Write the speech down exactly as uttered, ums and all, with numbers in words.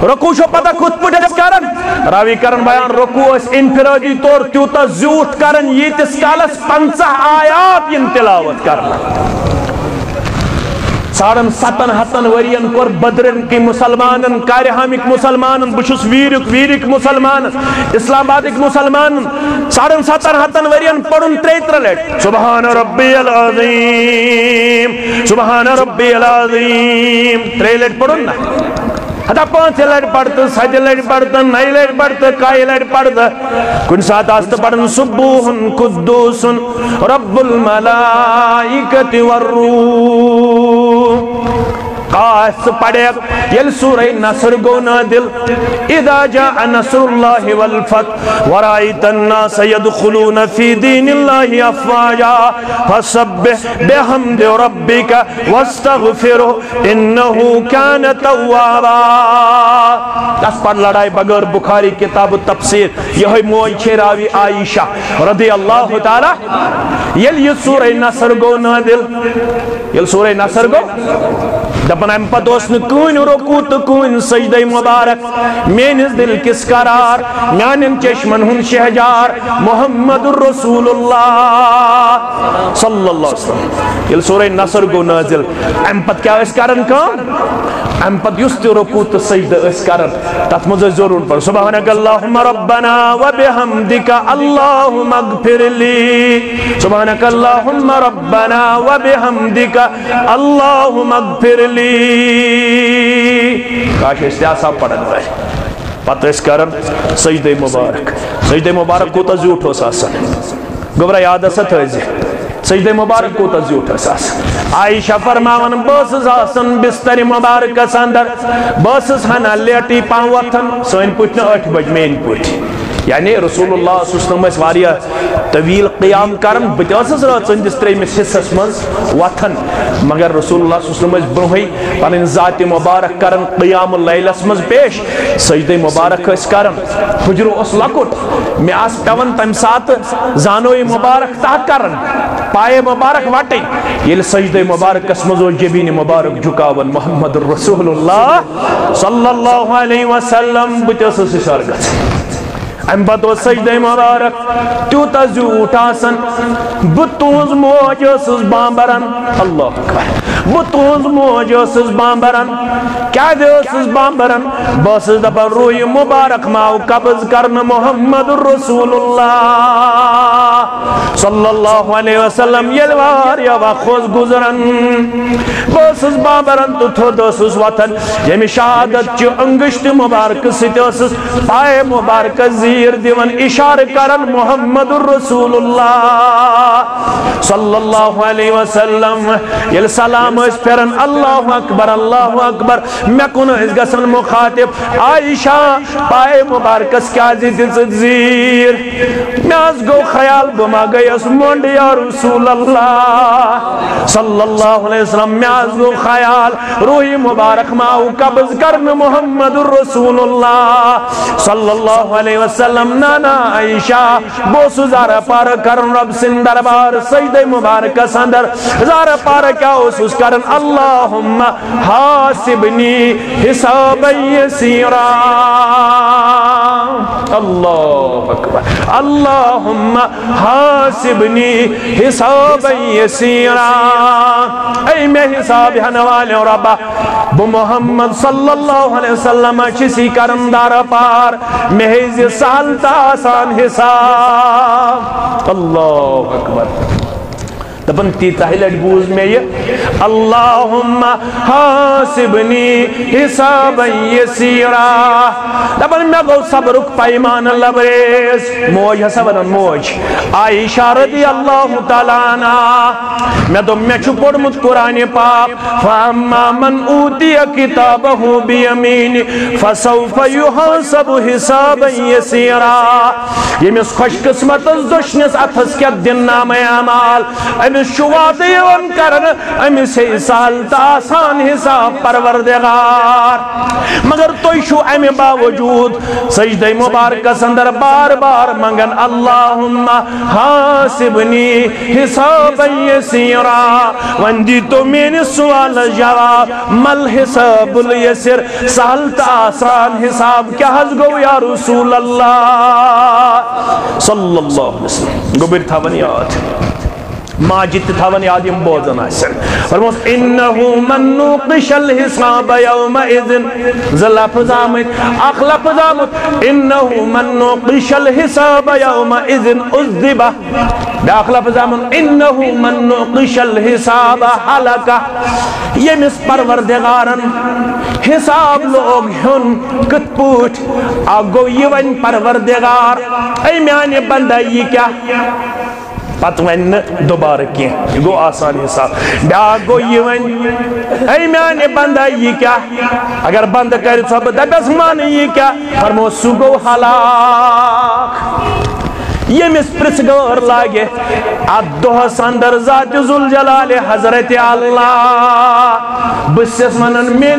رکوع چھو پتہ کتھ پٲٹھۍ ٲسۍ کران؟ راوی کران بیان، رکوع ٲسۍ انفرادی طور تیوٗتاہ زیوٗٹھ کران، ییٖتِس کالس پنٛژاہ آیات یِن تلاوت کرنہٕ۔ ساڑن ستن ہتن ؤرین کوٚر بدرن کہِ مسلمانن، کارِ ہامِک مسلمانن، بہٕ چھُس ویٖرُک، ویٖرِک مسلمانن، اسلام آبادٕکۍ مسلمانن، ساڑن ستن ہتن ؤرین پوٚرُن ترٛیہِ ترٛےٚ لٹہِ، سبحان ربی العظیم، سبحان ربی العظیم، ترٛیٚیہِ لٹہِ پوٚرُن نا؟ ہتا پانٛژِ لٹہِ پرتہٕ، ستہِ لٹہِ پرتہٕ، نَیہِ لٹہِ پرتہٕ، کایہِ لٹہِ پرتہٕ۔ کُنہِ ساتہٕ آسہٕ تہٕ پران سبوحن قدوسن رب الملائکۃ والروح۔ کاش ژٕ پرکھ ییٚلہِ سورہ نصر گوٚو نازل، اذا جاء نصر اللہ والفتح ورأیت الناس یدخلون فی دین اللہ افواجا فسبح بحمد ربک واستغفرہ انہ کان توابا۔ تس پر لڑائی بغیر بخاری کتاب التفسیر، یہے موج چھے راوی عائشہ رضی اللہ تعالی۔ ییٚلہِ یہِ سورہ نصر گوٚو نازل، ییٚلہِ سورہ نصر گوٚو، دپان امہِ پتہٕ اوس نہٕ کٕہٕنۍ رکوع تہٕ کٕہٕنۍ سجدے مبارک۔ میٲنِس دل کِس قرار، میانٮ۪ن چشمن ہُنٛد شہجار، محمد رسول اللہ صلی اللہ علیہ وسلم۔ ییٚلہِ سورہ نصر گوٚو نازل، امہِ پتہٕ کیٛاہ ٲسۍ کران کٲم؟ امہِ پتہٕ یُس تہِ رکوع تہٕ سجدٕ ٲسۍ کران، تتھ منٛز ٲسۍ ضروٗر پران، سبحانک اللہم ربنا و بحمدک اللہم اغفر لی، سبحانک اللہم ربنا و بحمدک اللہم اغفر لی۔ کاش أسۍ تہِ آسہٕ ہاو پران۔ پتہٕ ٲسۍ کران سجدے مبارک۔ سجدے مبارک کوٗتاہ زیوٗٹھ اوس آسان۔ گوٚبرا یاد ہسا تھٲیزِ، سجدے مبارک کوٗتاہ زیوٗٹھ اوس آسان۔ عائشہ فرماوان، بہٕ ٲسٕس آسان بستر مبارکس اندر، بہٕ ٲسٕس ہنا لیٹٕے پہم وۄتھان، سٲنۍ پٲٹھۍ نہٕ ٲٹھِ بجہِ، میٲنۍ پٲٹھۍ۔ یعنی رسول اللہ صلی اللہ علیہ وسلم ٲسۍ واریاہ طویل قیام کران، بہٕ تہِ ٲسٕس رٲژ ہٕنٛدِس ترٛیٚیمِس حصس منٛز وۄتھان، مگر رسول اللہ صلی اللہ علیہ وسلم ٲسۍ برونٛہٕے پنٕنۍ ذات مبارک کران قیام اللیلس منٛز پیش۔ سجدے مبارک ٲسۍ کران، حجرٕ اوس لۄکُٹ، مےٚ آسہٕ پٮ۪وان تمہِ ساتہٕ زانوے مبارک تہ کران، پایے مبارک وٹٕنۍ۔ ییٚلہِ سجدے مبارکس منٛز اوس جبین مبارک جھکاوان محمد رسول اللہ صلی اللہ علیہ وسلم، بہٕ تہِ ٲسٕس حصار گژھان۔ امہِ پتہٕ اوس سجدے مبارک تیوٗتاہ زیوٗٹھ آسان، بہٕ تُہنٛز موج ٲسٕس بامبران۔ اللہ اکبر۔ بہٕ تُہنٛز موج ٲسٕس بامبران۔ کیٛازِ ٲسٕس بامبران؟ بہٕ ٲسٕس دپان، روحِ مبارک ما آو قبض کرنہٕ محمد رسول اللہ صلی اللہ علیہ وسلم۔ ییٚلہِ واریاہ وق اوس گُزران، بہٕ ٲسٕس بامبران تہٕ تھوٚد ٲسٕس وۄتھان۔ ییٚمہِ شہادت چہِ انگشتہِ مبارکہٕ سۭتۍ ٲسٕس پایہِ مبارکس زیٖر دِوان، اشارٕ کران محمد رسول اللہ صلی اللہ علیہ وسلم۔ ییٚلہِ سلام ٲسۍ پھِران، اللہ اکبر، اللہ اکبر، مےٚ کُن ٲسۍ گژھان مخاطب، عائشہ، پایہِ مبارکس کیازِ دِژٕتھ زیٖر؟ مےٚ حظ گوٚو خیال بہٕ ما گٔیَس مۄنڈ یا رسول اللہ صلی اللہ علیہ وسلم، مےٚ حظ گوٚو خیال روحِ مبارک ما آو قبض کرنہٕ محمد رسول اللہ صلی اللہ علیہ وسلم۔ نانا عائشہ، بہٕ اوسُس زارٕ پارٕ کران رۄب سٕنٛدِ دربار سجدے مبارکس اندر۔ زارٕ پارٕ کیٛاہ اوسُس کران؟ اللہم حاسبنی حسابا یسیرا۔ اللہ اکبر۔ اللہم حاسبنی حسابا یسیرا۔ اے مےٚ حساب ہٮ۪نہٕ والٮ۪و رۄبا، بہٕ محمد صلی اللہ علیہ وسلم چھُس یہِ کران دارٕ پار، مےٚ ہیٚزِ سہل تہٕ آسان حساب۔ اللہ اکبر۔ دپان، تیٖژاہہِ لٹہِ بوٗز مےٚ یہِ، اللہم حاسبنی حسابا یسیرا۔ دپان، مےٚ گوٚو صبرُک پیمانہٕ لبریز۔ موج ہسا ونان، موج عائشہ رضی اللہ تعالیٰ عنہا، مےٚ دوٚپ، مےٚ چھُ پوٚرمُت قرآنِ پاک، فاما من اوتی کتابہ بیمینہ فسوف یحاسب حسابا یسیرا۔ ییٚمِس خۄش قسمتس دٔچھنِس اتھس کٮ۪تھ دِن نامہ اعمال، أمۍ أمِس چھُ وعدٕ یِوان کرنہٕ، أمِس ہے سہل تہٕ آسان حساب پروردگار۔ مگر تُہۍ چھِو اَمہِ باوجوٗد سجدے مبارکس اندر بار بار منگان، اللہم حاسبنی حسابا یسیرا۔ وۄنۍ دی تو میٲنِس سوالس جواب، مل حساب الیسر، سہل تہٕ آسان حساب کیٛاہ حظ گوٚو یا رسول اللہ صلی اللہ علیہ وسلم؟ گوٚبٕرۍ تھاوان یاد، ماجد تہِ تھاوان یاد، یِم بوزان آسن۔ فرموس، انہ من نوقش الحساب یومئذ۔ زٕ لفظ آمٕتۍ، اکھ لفظ آمُت، انہ من نوقش الحساب یومئذ عذب۔ بیاکھ لفظ آمُت، انہ من نوقش الحساب ہلک۔ ییٚمِس پروردگارن حساب لوگ ہیوٚن کِتھ پٲٹھۍ، اکھ گوٚو یہِ وۄنۍ پروردگار، اے میانہِ بندہ، یہِ کیٛاہ؟ پتہٕ وَنہِ نہٕ دُبارٕ کینٛہہ، یہِ گوٚو آسان حساب۔ بیٛاکھ گوٚو یہِ وۄنۍ، اے میانہِ بندہ، یہِ کیٛاہ؟ اگر بندٕ کرِ ژھۄپہٕ، دپٮ۪س، من، یہِ کیٛاہ؟ فرموو، سُہ گوٚو ہلاک۔ ییٚمِس پرٛژھ گٲر لاگہِ اتھ دۄہس اندر ذات ذوالجلال حضرت اللہ، بہٕ چھُسس ونان، مےٚ